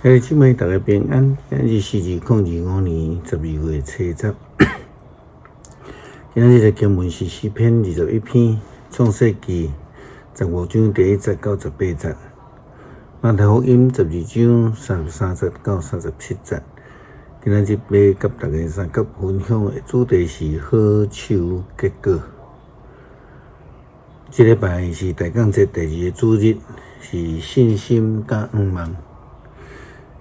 兄弟姊妹，大家平安。今日是2025年12月初十。今日的經文是詩篇21篇、創世記15章第1節到18節、馬太福音12章33節到37節。今日欲佮大家相佮分享的主題是好樹結果。這禮拜是大降節第二個主日，是信心佮向望。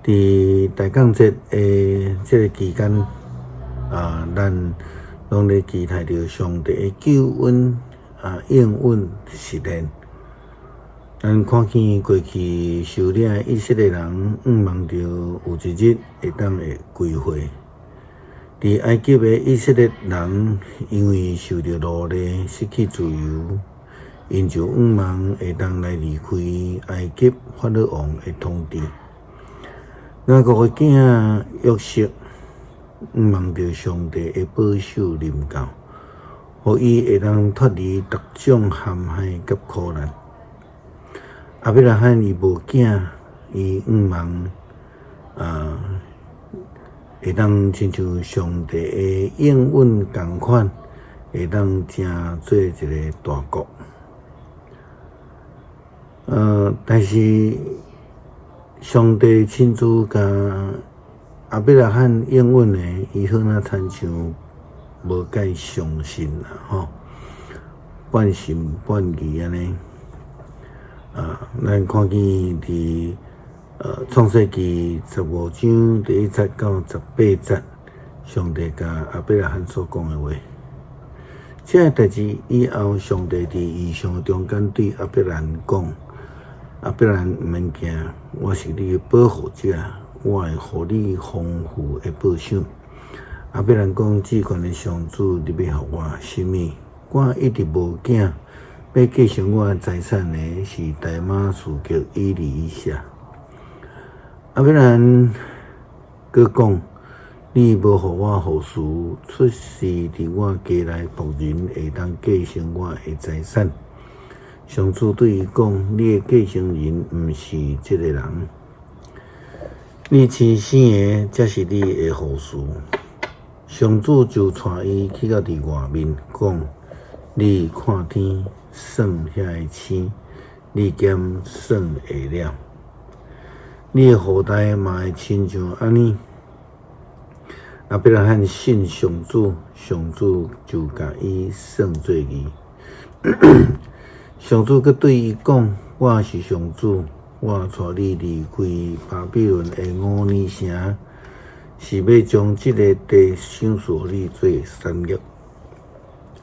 佇大降節的這个期間，咱攏咧期待著上帝的救恩應允實現。咱看見過去受掠的以色列人，向望著有一日會當會歸回。佇埃及的以色列人，因為受著奴隸，失去自由，𪜶就向望會當來離開埃及法老王的統治。雅各的囝約瑟向望著上帝的保守臨到，予伊會當脫離逐種陷害佮苦難。亞伯拉罕伊無囝，伊向望會當親像上帝的應允仝款，會當成做一个大國。但是上帝親自共亞伯拉罕應允的，伊好若親像無蓋相信啦吼，半信半疑按呢。咱看見佇創世記15章第1節到18節，上帝共亞伯拉罕所講的話。這个代誌以後，上帝佇異象中間對亞伯蘭講：亞伯蘭，毋免驚，我是你的保護者，我會予你豐富的報賞。亞伯蘭講：至懸的上主，你欲予我啥物？我一直無囝，欲繼承我的財產的是大馬士革以利以謝。亞伯蘭閣講：你無予我後嗣，出世佇我家內僕人會當繼承我的財產。上主對伊講：你的繼承人毋是這个人，你親生的才是你的後嗣。上主就帶伊去到佇外面，講：你看天，算遐个星，你敢算會了？你的後代嘛會親像按呢。亞伯拉罕信上主，上主就共伊算做義。上主閣對伊講：我是上主，我帶你離開巴比倫的烏爾城，是欲將這个地賞賜予你做產業。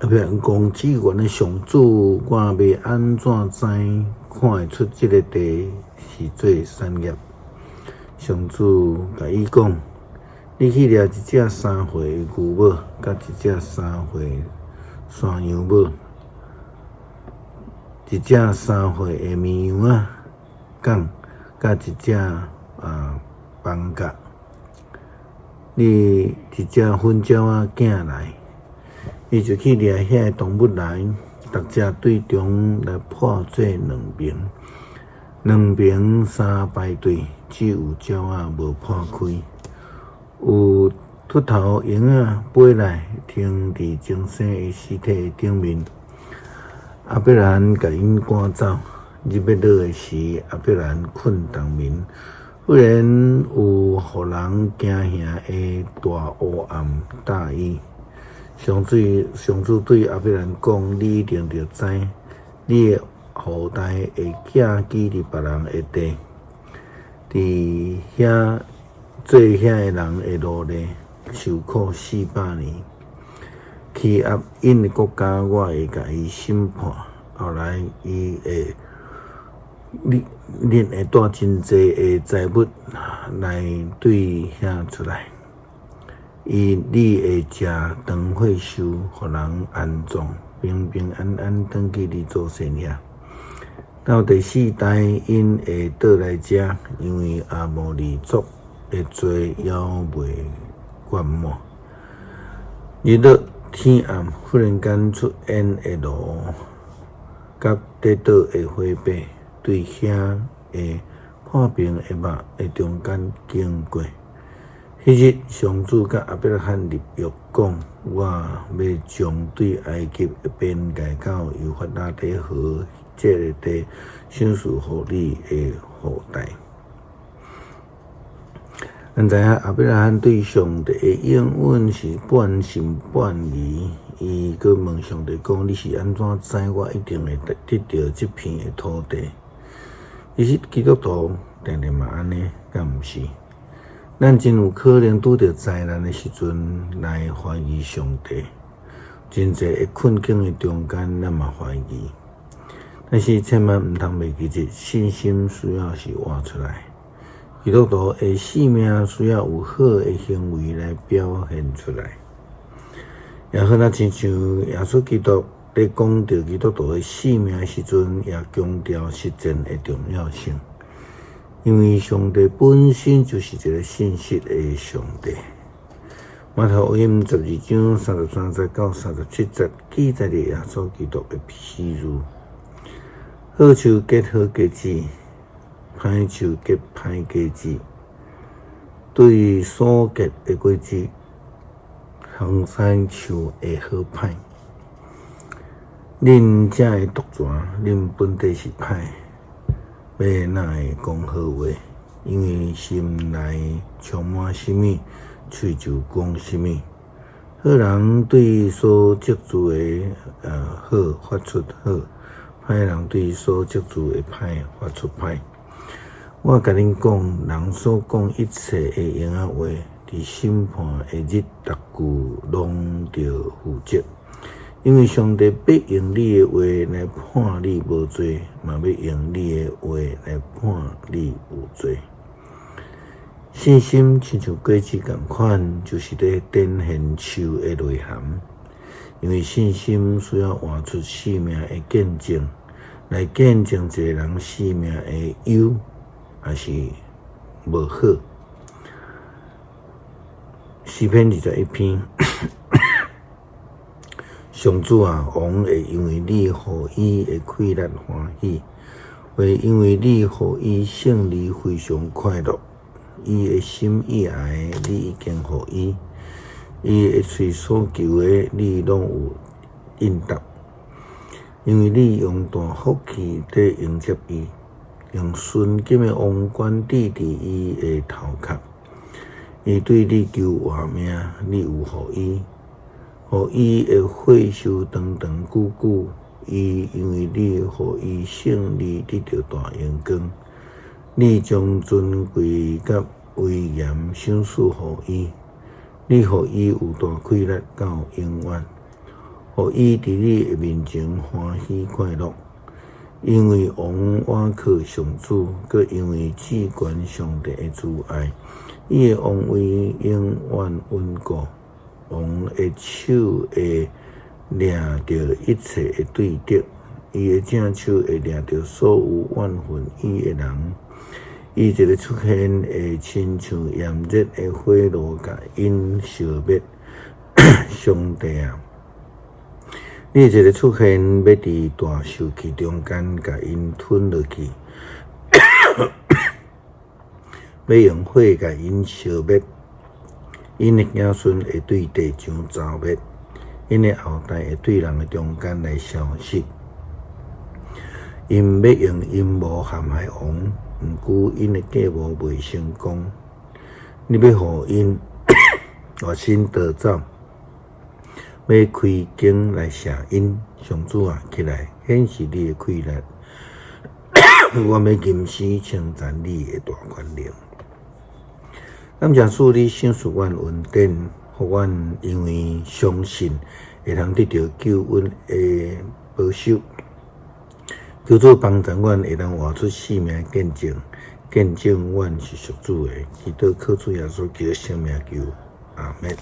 亞伯蘭講：至懸的上主，我欲按怎知看會出這个地是做產業？上主共伊講：你去掠一隻三歲的牛母，佮一隻三歲山羊母，一隻三歲的綿羊仔犅，佮一隻斑鴿，你一隻粉鳥仔囝來，伊就去掠遐个動物來，逐隻對中來破做兩爿，兩爿三排對，只有鳥仔無破開。有禿頭鷹仔飛來，停佇增生的屍體頂面。亞伯蘭共𪜶趕走。日欲落的時，亞伯蘭睏冬眠。忽然有予人驚嚇的大烏暗罩伊。上主上主對亞伯蘭講：你一定著知，你的後代會寄居佇別人的地，佇遐做遐个人的奴隸，受苦400年。欺壓𪜶的國家，我會共伊審判。後來，伊會你恁會帶真濟的財物來對遐出來。伊你會食長歲壽，予人安葬，平平安安轉去你祖先遐。到第四代，𪜶會倒來遮，因為亞摩利族的罪猶未完滿。日落天暗，忽然間出煙的爐，佮跌倒的火把，對遐的破平的肉的中間經過。彼日，上主佮亞伯拉罕立約，講：我欲將對埃及的邊界到幼發拉底河這个地，賞賜予你的後代。咱知影亞伯拉罕對上帝的應允是半信半疑，伊閣問上帝講：你是按怎知我一定會得著這片的土地？其實基督徒定定嘛按呢，敢毋是？咱真有可能拄著災難的時陣來懷疑上帝，真濟的困境的中間，咱嘛懷疑。但是千萬毋通袂記得，信心需要是活出來。基督徒的生命需要有好的行為來表現出來。也好若親像耶穌基督佇講著基督徒的生命的時陣，也強調實踐的重要性。因為上帝本身就是一個信實的上帝。馬太福音12章33節到37節記載著耶穌基督的比喻：好樹結好果子，歹樹結歹果子。對所結的果子，分知樹的好歹。恁遮的毒蛇，恁本底是歹，欲哪會講好話？因為心內充滿啥物，喙就講啥物。好人對所積聚的好發出好，歹人對所積聚的歹發出歹。我共恁講，人所講一切的閒仔話，佇審判的日，逐句攏著負責。因為上帝欲用你的話來判你無罪，嘛欲用你的話來判你有罪。信心親像果子仝款，就是咧展現樹的內涵。因為信心需要活出生命的見證，來見證一个人生命的優，抑是無好。詩篇21篇。上主啊，王會因為你予伊的氣力歡喜，會因為你予伊勝利非常快樂。伊的心意愛的，你已經予伊；伊的喙所求的，你攏有應答。因為你用大福氣佇迎接伊，用純金的王冠戴佇伊的頭殼。伊對你求活命，你有予伊。予伊的歲壽長長久久，伊因為你予伊勝利得著大榮光，你將尊貴佮威嚴賞賜予伊，你予伊有大氣力到永遠，予伊佇你的面前歡喜快樂。因為王倚靠上主，閣因為至懸上帝的慈愛，伊的王位永遠穩固。王的手會掠著一切的對敵，伊的正手會掠著所有怨恨伊的人。伊一个出現，會親像炎熱的火爐，共𪜶燒滅。上帝啊，你一个出現，欲佇大受氣中間，共𪜶吞落去，欲用火共𪜶燒滅。𪜶的子孫會對地上遭滅，𪜶的後代會對人的中間來消失。𪜶欲用陰謀陷害王，毋過𪜶的計謀袂成功。你欲予𪜶脫身逃走，欲開弓來射𪜶。上主啊，起來顯示你的氣力，我欲吟詩稱讚你的大權能。感謝主，你賞賜阮恩典，予阮因為相信會通得著救恩的保守。求主幫助阮會當活出生命見證，見證阮是屬主的。祈禱靠主耶穌基督聖名求，阿們。